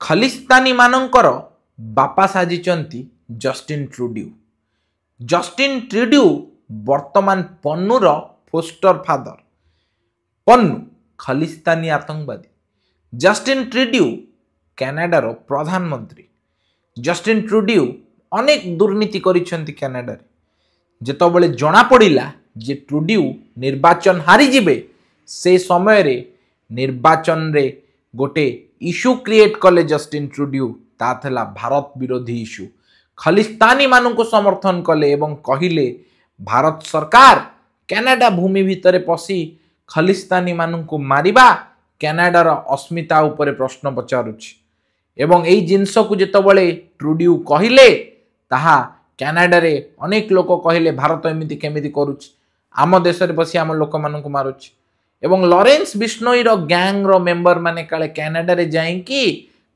ଖଲିସ୍ତାନୀମାନଙ୍କର ବାପା ସାଜିଛନ୍ତି Justin Trudeau. Justin Trudeau ବର୍ତ୍ତମାନ ପନ୍ନୁର ଫୋଷ୍ଟର ଫାଦର। ପନ୍ନୁ ଖଲିସ୍ତାନୀ ଆତଙ୍କବାଦୀ। ଜଷ୍ଟିନ୍ ଟ୍ରୁଡ୍ୟୁ କାନାଡାର ପ୍ରଧାନମନ୍ତ୍ରୀ। ଜଷ୍ଟିନ୍ ଟ୍ରୁଡ୍ୟୁ ଅନେକ ଦୁର୍ନୀତି କରିଛନ୍ତି କାନାଡାରେ। ଯେତେବେଳେ ଜଣାପଡ଼ିଲା ଯେ ଟ୍ରୁଡ୍ୟୁ ନିର୍ବାଚନ ହାରିଯିବେ, ସେ ସମୟରେ ନିର୍ବାଚନରେ ଗୋଟେ ଇସ୍ୟୁ କ୍ରିଏଟ୍ କଲେ ଜଷ୍ଟିନ୍ ଟ୍ରୁଡ୍ୟୁ। ତା ଥିଲା ଭାରତ ବିରୋଧୀ ଇସ୍ୟୁ। ଖଲିସ୍ତାନୀମାନଙ୍କୁ ସମର୍ଥନ କଲେ ଏବଂ କହିଲେ ଭାରତ ସରକାର କାନାଡା ଭୂମି ଭିତରେ ପଶି ଖଲିସ୍ତାନୀମାନଙ୍କୁ ମାରିବା କାନାଡାର ଅସ୍ମିତା ଉପରେ ପ୍ରଶ୍ନ ପଚାରୁଛି। ଏବଂ ଏଇ ଜିନିଷକୁ ଯେତେବେଳେ ଟ୍ରୁଡ୍ୟୁ କହିଲେ, ତାହା କାନାଡାରେ ଅନେକ ଲୋକ କହିଲେ ଭାରତ ଏମିତି କେମିତି କରୁଛି, ଆମ ଦେଶରେ ପଶି ଆମ ଲୋକମାନଙ୍କୁ ମାରୁଛି। ଏବଂ ଲରେନ୍ସ ବିଷ୍ଣୋଇର ଗ୍ୟାଙ୍ଗର ମେମ୍ବର ମାନେ କାଳେ କାନାଡାରେ ଯାଇକି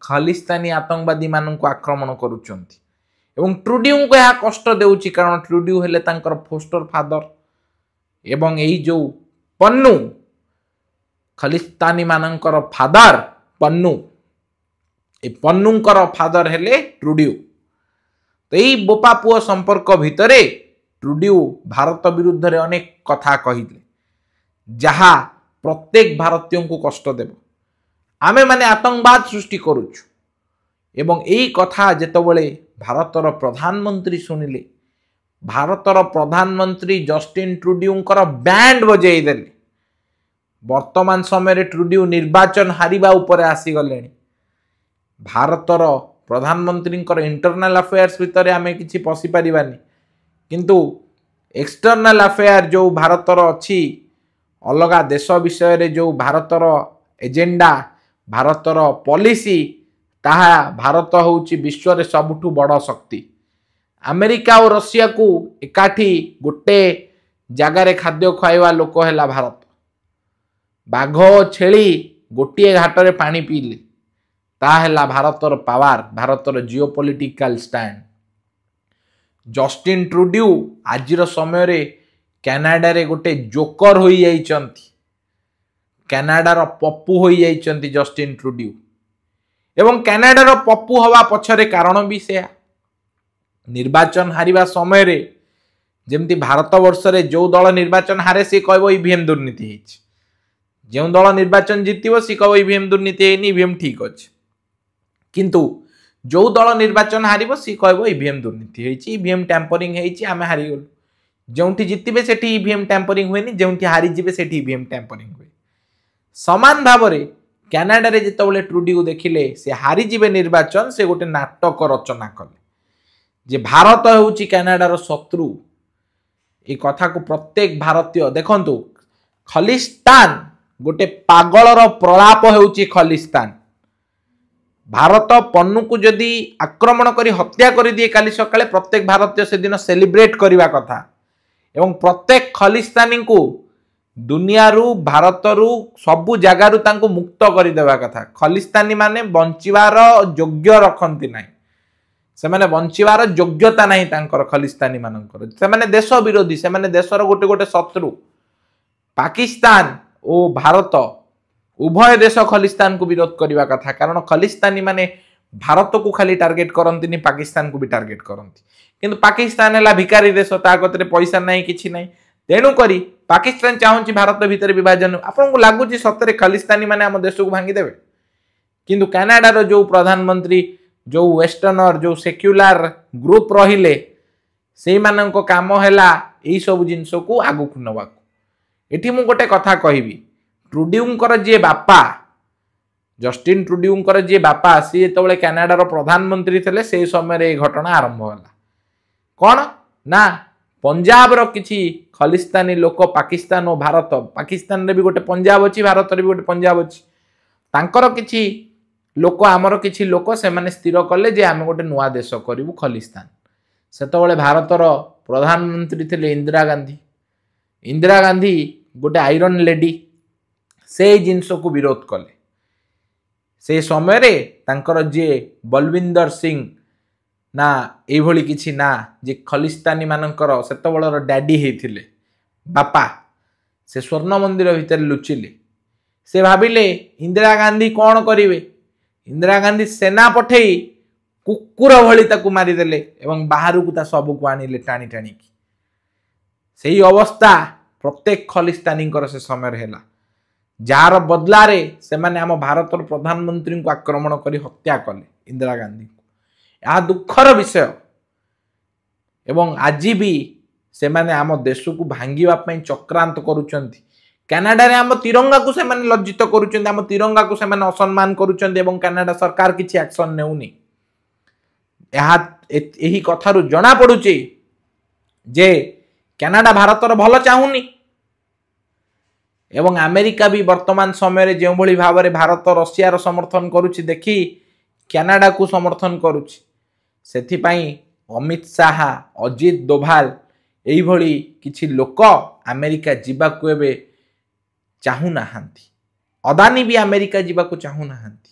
ଖଲିସ୍ତାନୀ ଆତଙ୍କବାଦୀମାନଙ୍କୁ ଆକ୍ରମଣ କରୁଛନ୍ତି। ଏବଂ ଟ୍ରୁଡ୍ୟୁଙ୍କୁ ଏହା କଷ୍ଟ ଦେଉଛି, କାରଣ ଟ୍ରୁଡ୍ୟୁ ହେଲେ ତାଙ୍କର ଫୋଷ୍ଟର ଫାଦର। ଏବଂ ଏଇ ଯେଉଁ ପନ୍ନୁ, ଖଲିସ୍ତାନୀମାନଙ୍କର ଫାଦର ପନ୍ନୁ, ଏ ପନ୍ନୁଙ୍କର ଫାଦର ହେଲେ ଟ୍ରୁଡ୍ୟୁ। ତ ଏଇ ବୋପା ପୁଅ ସମ୍ପର୍କ ଭିତରେ ଟ୍ରୁଡ୍ୟୁ ଭାରତ ବିରୁଦ୍ଧରେ ଅନେକ କଥା କହିଲେ, ଯାହା ପ୍ରତ୍ୟେକ ଭାରତୀୟଙ୍କୁ କଷ୍ଟ ଦେବ। ଆମେମାନେ ଆତଙ୍କବାଦ ସୃଷ୍ଟି କରୁଛୁ। ଏବଂ ଏଇ କଥା ଯେତେବେଳେ ଭାରତର ପ୍ରଧାନମନ୍ତ୍ରୀ ଶୁଣିଲେ, ଭାରତର ପ୍ରଧାନମନ୍ତ୍ରୀ ଜଷ୍ଟିନ୍ ଟ୍ରୁଡ୍ୟୁଙ୍କର ବ୍ୟାଣ୍ଡ ବଜେଇ ଦେଲେ। ବର୍ତ୍ତମାନ ସମୟରେ ଟ୍ରୁଡ୍ୟୁ ନିର୍ବାଚନ ହାରିବା ଉପରେ ଆସିଗଲେଣି। ଭାରତର ପ୍ରଧାନମନ୍ତ୍ରୀଙ୍କର ଇଣ୍ଟରନାଲ ଆଫେୟାର୍ସ ଭିତରେ ଆମେ କିଛି ପଶିପାରିବାନି, କିନ୍ତୁ ଏକ୍ସଟର୍ନାଲ ଆଫେୟାର ଯେଉଁ ଭାରତର ଅଛି, ଅଲଗା ଦେଶ ବିଷୟରେ ଯେଉଁ ଭାରତର ଏଜେଣ୍ଡା, ଭାରତର ପଲିସି, ତାହା ଭାରତ ହେଉଛି ବିଶ୍ୱରେ ସବୁଠୁ ବଡ଼ ଶକ୍ତି। ଆମେରିକା ଓ ରଷିଆକୁ ଏକାଠି ଗୋଟେ ଜାଗାରେ ଖାଦ୍ୟ ଖୁଆଇବା ଲୋକ ହେଲା ଭାରତ। ବାଘ ଓ ଛେଳି ଗୋଟିଏ ଘାଟରେ ପାଣି ପିଇଲେ, ତାହା ହେଲା ଭାରତର ପାୱାର, ଭାରତର Jio political stand. Justin Trudeau ଆଜିର ସମୟରେ କାନାଡାରେ ଗୋଟେ ଜୋକର ହୋଇଯାଇଛନ୍ତି, କାନାଡାର ପପୁ ହୋଇଯାଇଛନ୍ତି ଜଷ୍ଟିନ୍ ଟ୍ରୁଡ୍ୟୁ। ଏବଂ କାନାଡାର ପପୁ ହେବା ପଛରେ କାରଣ ବି ସେୟା। ନିର୍ବାଚନ ହାରିବା ସମୟରେ ଯେମିତି ଭାରତବର୍ଷରେ ଯେଉଁ ଦଳ ନିର୍ବାଚନ ହାରେ ସିଏ କହିବ ଇଭିଏମ୍ ଦୁର୍ନୀତି ହେଇଛି, ଯେଉଁ ଦଳ ନିର୍ବାଚନ ଜିତିବ ସିଏ କହିବ ଇଭିଏମ୍ ଦୁର୍ନୀତି ହେଇନି, ଇଭିଏମ୍ ଠିକ୍ ଅଛି। କିନ୍ତୁ ଯେଉଁ ଦଳ ନିର୍ବାଚନ ହାରିବ ସିଏ କହିବ ଇଭିଏମ୍ ଦୁର୍ନୀତି ହେଇଛି, ଇଭିଏମ୍ ଟ୍ୟାମ୍ପରିଂ ହେଇଛି, ଆମେ ହାରିଗଲୁ। ଯେଉଁଠି ଜିତିବେ ସେଠି ଇଭିଏମ୍ ଟ୍ୟାମ୍ପରିଂ ହୁଏନି, ଯେଉଁଠି ହାରିଯିବେ ସେଠି ଇଭିଏମ୍ ଟ୍ୟାମ୍ପରିଂ ହୁଏ। ସମାନ ଭାବରେ କାନାଡାରେ ଯେତେବେଳେ ଟ୍ରୁଡ୍ୟୁ ଦେଖିଲେ ସେ ହାରିଯିବେ ନିର୍ବାଚନ, ସେ ଗୋଟେ ନାଟକ ରଚନା କଲେ ଯେ ଭାରତ ହେଉଛି କାନାଡାର ଶତ୍ରୁ। ଏ କଥାକୁ ପ୍ରତ୍ୟେକ ଭାରତୀୟ ଦେଖନ୍ତୁ। ଖଲିସ୍ତାନ ଗୋଟେ ପାଗଳର ପ୍ରଳାପ ହେଉଛି ଖଲିସ୍ତାନ। ଭାରତ ପନ୍ନୁକୁ ଯଦି ଆକ୍ରମଣ କରି ହତ୍ୟା କରିଦିଏ କାଲି ସକାଳେ, ପ୍ରତ୍ୟେକ ଭାରତୀୟ ସେଦିନ ସେଲିବ୍ରେଟ୍ କରିବା କଥା। ଏବଂ ପ୍ରତ୍ୟେକ ଖଲିସ୍ତାନୀଙ୍କୁ ଦୁନିଆରୁ, ଭାରତରୁ, ସବୁ ଜାଗାରୁ ତାଙ୍କୁ ମୁକ୍ତ କରିଦେବା କଥା। ଖଲିସ୍ତାନୀ ମାନେ ବଞ୍ଚିବାର ଯୋଗ୍ୟ ରଖନ୍ତି ନାହିଁ, ସେମାନେ ବଞ୍ଚିବାର ଯୋଗ୍ୟତା ନାହିଁ ତାଙ୍କର, ଖଲିସ୍ତାନୀ ମାନଙ୍କର। ସେମାନେ ଦେଶ ବିରୋଧୀ, ସେମାନେ ଦେଶର ଗୋଟେ ଗୋଟେ ଶତ୍ରୁ। ପାକିସ୍ତାନ ଓ ଭାରତ ଉଭୟ ଦେଶ ଖଲିସ୍ତାନକୁ ବିରୋଧ କରିବା କଥା, କାରଣ ଖଲିସ୍ତାନୀ ମାନେ ଭାରତକୁ ଖାଲି ଟାର୍ଗେଟ କରନ୍ତିନି, ପାକିସ୍ତାନକୁ ବି ଟାର୍ଗେଟ କରନ୍ତି। କିନ୍ତୁ ପାକିସ୍ତାନ ହେଲା ଭିକାରୀ ଦେଶ, ତା କତିରେ ପଇସା ନାହିଁ, କିଛି ନାହିଁ। ତେଣୁକରି ପାକିସ୍ତାନ ଚାହୁଁଛି ଭାରତ ଭିତରେ ବିଭାଜନ। ଆପଣଙ୍କୁ ଲାଗୁଛି ସତରେ ଖଲିସ୍ତାନୀ ମାନେ ଆମ ଦେଶକୁ ଭାଙ୍ଗିଦେବେ? କିନ୍ତୁ କାନାଡାର ଯେଉଁ ପ୍ରଧାନମନ୍ତ୍ରୀ, ଯେଉଁ ୱେଷ୍ଟର୍ଣ୍ଣର, ଯେଉଁ ସେକ୍ୟୁଲାର ଗ୍ରୁପ ରହିଲେ, ସେଇମାନଙ୍କ କାମ ହେଲା ଏଇସବୁ ଜିନିଷକୁ ଆଗକୁ ନେବାକୁ। ଏଠି ମୁଁ ଗୋଟେ କଥା କହିବି, ଟ୍ରୁଡ୍ୟୁଙ୍କର ଯିଏ ବାପା, ଜଷ୍ଟିନ୍ ଟ୍ରୁଡ୍ୟୁଙ୍କର ଯିଏ ବାପା, ସିଏ ଯେତେବେଳେ କାନାଡାର ପ୍ରଧାନମନ୍ତ୍ରୀ ଥିଲେ, ସେଇ ସମୟରେ ଏଇ ଘଟଣା ଆରମ୍ଭ ହେଲା। କ'ଣ ନା ପଞ୍ଜାବର କିଛି ଖଲିସ୍ତାନୀ ଲୋକ ପାକିସ୍ତାନ ଓ ଭାରତ, ପାକିସ୍ତାନରେ ବି ଗୋଟେ ପଞ୍ଜାବ ଅଛି, ଭାରତରେ ବି ଗୋଟେ ପଞ୍ଜାବ ଅଛି, ତାଙ୍କର କିଛି ଲୋକ, ଆମର କିଛି ଲୋକ, ସେମାନେ ସ୍ଥିର କଲେ ଯେ ଆମେ ଗୋଟେ ନୂଆ ଦେଶ କରିବୁ ଖଲିସ୍ତାନ। ସେତେବେଳେ ଭାରତର ପ୍ରଧାନମନ୍ତ୍ରୀ ଥିଲେ ଇନ୍ଦିରା ଗାନ୍ଧୀ। ଇନ୍ଦିରା ଗାନ୍ଧୀ ଗୋଟେ ଆଇରନ୍ ଲେଡି, ସେଇ ଜିନିଷକୁ ବିରୋଧ କଲେ। ସେ ସମୟରେ ତାଙ୍କର ଯିଏ ବଲବିନ୍ଦର ସିଂ ନା ଏଇଭଳି କିଛି ନା, ଯେ ଖଲିସ୍ତାନୀ ମାନଙ୍କର ସେତେବେଳର ଡ୍ୟାଡି ହେଇଥିଲେ ବାପା, ସେ ସ୍ୱର୍ଣ୍ଣ ମନ୍ଦିର ଭିତରେ ଲୁଚିଲେ। ସେ ଭାବିଲେ ଇନ୍ଦିରା ଗାନ୍ଧୀ କ'ଣ କରିବେ, ଇନ୍ଦିରା ଗାନ୍ଧୀ ସେନା ପଠେଇ କୁକୁର ଭଳି ତାକୁ ମାରିଦେଲେ ଏବଂ ବାହାରକୁ ତା ଶବକୁ ଆଣିଲେ ଟାଣି ଟାଣିକି। ସେଇ ଅବସ୍ଥା ପ୍ରତ୍ୟେକ ଖଲିସ୍ତାନୀଙ୍କର ସେ ସମୟରେ ହେଲା, ଯାହାର ବଦଲାରେ ସେମାନେ ଆମ ଭାରତର ପ୍ରଧାନମନ୍ତ୍ରୀଙ୍କୁ ଆକ୍ରମଣ କରି ହତ୍ୟା କଲେ ଇନ୍ଦିରା ଗାନ୍ଧୀଙ୍କୁ। ଏହା ଦୁଃଖର ବିଷୟ। ଏବଂ ଆଜି ବି ସେମାନେ ଆମ ଦେଶକୁ ଭାଙ୍ଗିବା ପାଇଁ ଚକ୍ରାନ୍ତ କରୁଛନ୍ତି। କାନାଡାରେ ଆମ ତିରଙ୍ଗାକୁ ସେମାନେ ଲଜ୍ଜିତ କରୁଛନ୍ତି, ଆମ ତିରଙ୍ଗାକୁ ସେମାନେ ଅସମ୍ମାନ କରୁଛନ୍ତି ଏବଂ କାନାଡା ସରକାର କିଛି ଆକ୍ସନ ନେଉନି। ଏହା ଏହି କଥାରୁ ଜଣାପଡ଼ୁଛି ଯେ କାନାଡା ଭାରତର ଭଲ ଚାହୁଁନି। ଏବଂ ଆମେରିକା ବି ବର୍ତ୍ତମାନ ସମୟରେ ଯେଉଁଭଳି ଭାବରେ ଭାରତ ରଷିଆର ସମର୍ଥନ କରୁଛି ଦେଖି କାନାଡାକୁ ସମର୍ଥନ କରୁଛି। ସେଥିପାଇଁ ଅମିତ ଶାହା, ଅଜିତ ଦୋଭାଲ ଏଇଭଳି କିଛି ଲୋକ ଆମେରିକା ଯିବାକୁ ଏବେ ଚାହୁଁନାହାନ୍ତି। ଅଦାନୀ ବି ଆମେରିକା ଯିବାକୁ ଚାହୁଁନାହାନ୍ତି,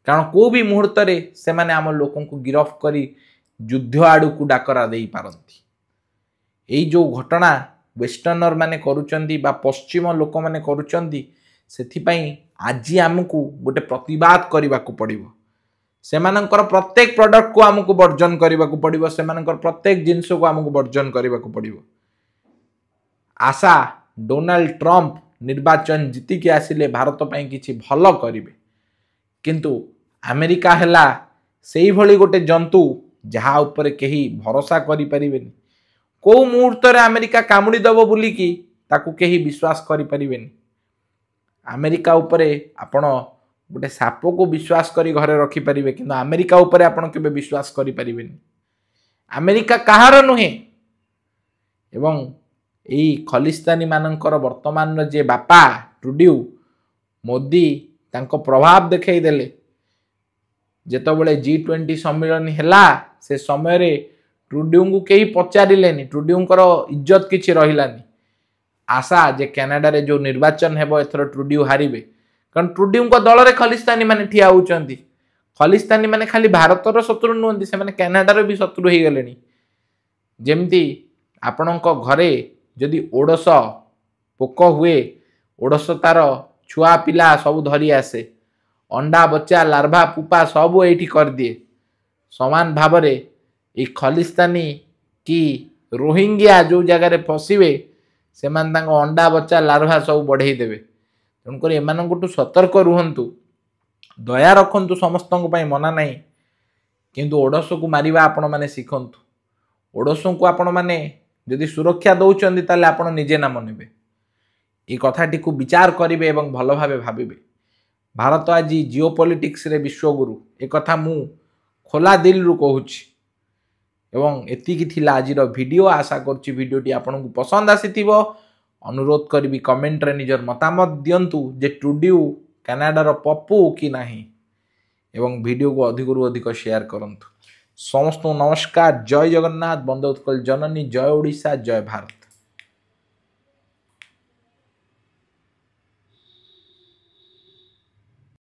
କାରଣ କେଉଁ ବି ମୁହୂର୍ତ୍ତରେ ସେମାନେ ଆମ ଲୋକଙ୍କୁ ଗିରଫ କରି ଯୁଦ୍ଧ ଆଡ଼କୁ ଡାକରା ଦେଇପାରନ୍ତି। ଏଇ ଯେଉଁ ଘଟଣା ୱେଷ୍ଟର୍ଣ୍ଣର ମାନେ କରୁଛନ୍ତି ବା ପଶ୍ଚିମ ଲୋକମାନେ କରୁଛନ୍ତି, ସେଥିପାଇଁ ଆଜି ଆମକୁ ଗୋଟେ ପ୍ରତିବାଦ କରିବାକୁ ପଡ଼ିବ। ସେମାନଙ୍କର ପ୍ରତ୍ୟେକ ପ୍ରଡକ୍ଟକୁ ଆମକୁ ବର୍ଜନ କରିବାକୁ ପଡ଼ିବ, ସେମାନଙ୍କର ପ୍ରତ୍ୟେକ ଜିନିଷକୁ ଆମକୁ ବର୍ଜନ କରିବାକୁ ପଡ଼ିବ। ଆଶା ଡୋନାଲ୍ଡ ଟ୍ରମ୍ପ ନିର୍ବାଚନ ଜିତିକି ଆସିଲେ ଭାରତ ପାଇଁ କିଛି ଭଲ କରିବେ, କିନ୍ତୁ ଆମେରିକା ହେଲା ସେଇଭଳି ଗୋଟେ ଜନ୍ତୁ ଯାହା ଉପରେ କେହି ଭରସା କରିପାରିବେନି। କେଉଁ ମୁହୂର୍ତ୍ତରେ ଆମେରିକା କାମୁଡ଼ି ଦେବ ବୋଲିକି ତାକୁ କେହି ବିଶ୍ୱାସ କରିପାରିବେନି। ଆମେରିକା ଉପରେ ଆପଣ ଗୋଟେ ସାପକୁ ବିଶ୍ୱାସ କରି ଘରେ ରଖିପାରିବେ, କିନ୍ତୁ ଆମେରିକା ଉପରେ ଆପଣ କେବେ ବିଶ୍ୱାସ କରିପାରିବେନି। ଆମେରିକା କାହାର ନୁହେଁ। ଏବଂ ଏଇ ଖଲିସ୍ତାନୀ ମାନଙ୍କର ବର୍ତ୍ତମାନର ଯିଏ ବାପା ଟ୍ରୁଡ୍ୟୁ, ମୋଦି ତାଙ୍କ ପ୍ରଭାବ ଦେଖାଇ ଦେଲେ। ଯେତେବେଳେ G20 ସମ୍ମିଳନୀ ହେଲା ସେ ସମୟରେ ଟ୍ରୁଡ୍ୟୁଙ୍କୁ କେହି ପଚାରିଲେନି, ଟ୍ରୁଡ୍ୟୁଙ୍କର ଇଜ୍ଜତ କିଛି ରହିଲାନି। ଆଶା ଯେ କାନାଡାରେ ଯେଉଁ ନିର୍ବାଚନ ହେବ ଏଥର ଟ୍ରୁଡ୍ୟୁ ହାରିବେ, କାରଣ ଟ୍ରୁଡ୍ୟୁଙ୍କ ଦଳରେ ଖଲିସ୍ତାନୀ ମାନେ ଠିଆ ହେଉଛନ୍ତି। ଖଲିସ୍ତାନୀ ମାନେ ଖାଲି ଭାରତର ଶତ୍ରୁ ନୁହନ୍ତି, ସେମାନେ କାନାଡାର ବି ଶତ୍ରୁ ହେଇଗଲେଣି। ଯେମିତି ଆପଣଙ୍କ ଘରେ ଯଦି ଓଡ଼ଶ ପୋକ ହୁଏ, ଓଡ଼ଶ ତାର ଛୁଆ ପିଲା ସବୁ ଧରି ଆସେ, ଅଣ୍ଡା ବଚ୍ଚା ଲାର୍ଭା ପୁପା ସବୁ ଏଇଠି କରିଦିଏ। ସମାନ ଭାବରେ ଏଇ ଖଲିସ୍ତାନୀ କି ରୋହିଙ୍ଗିଆ ଯେଉଁ ଜାଗାରେ ଫସିବେ, ସେମାନେ ତାଙ୍କ ଅଣ୍ଡା ବଚ୍ଚା ଲାର୍ଭା ସବୁ ବଢ଼େଇ ଦେବେ। ତେଣୁକରି ଏମାନଙ୍କଠୁ ସତର୍କ ରୁହନ୍ତୁ, ଦୟା ରଖନ୍ତୁ ସମସ୍ତଙ୍କ ପାଇଁ ମନା ନାହିଁ, କିନ୍ତୁ ଓଡ଼ଶକୁ ମାରିବା ଆପଣମାନେ ଶିଖନ୍ତୁ। ଓଡ଼ଶଙ୍କୁ ଆପଣମାନେ ଯଦି ସୁରକ୍ଷା ଦେଉଛନ୍ତି ତାହେଲେ ଆପଣ ନିଜେ ନାମ ନେବେ। ଏ କଥାଟିକୁ ବିଚାର କରିବେ ଏବଂ ଭଲ ଭାବେ ଭାବିବେ। ଭାରତ ଆଜି ଜିଓ ପଲିଟିକ୍ସରେ ବିଶ୍ୱଗୁରୁ, ଏ କଥା ମୁଁ ଖୋଲା ଦିଲରୁ କହୁଛି। ଏବଂ ଏତିକି ଥିଲା ଆଜିର ଭିଡ଼ିଓ। ଆଶା କରୁଛି ଭିଡ଼ିଓଟି ଆପଣଙ୍କୁ ପସନ୍ଦ ଆସିଥିବ। ଅନୁରୋଧ କରିବି କମେଣ୍ଟରେ ନିଜର ମତାମତ ଦିଅନ୍ତୁ ଯେ ଟ୍ରୁଡ୍ୟୁ କାନାଡାର ପପୁ କି ନାହିଁ, ଏବଂ ଭିଡ଼ିଓକୁ ଅଧିକରୁ ଅଧିକ ସେୟାର କରନ୍ତୁ। ସମସ୍ତଙ୍କୁ ନମସ୍କାର, ଜୟ ଜଗନ୍ନାଥ, ବନ୍ଦେ ଉତ୍କଳ ଜନନୀ, ଜୟ ଓଡ଼ିଶା, ଜୟ ଭାରତ।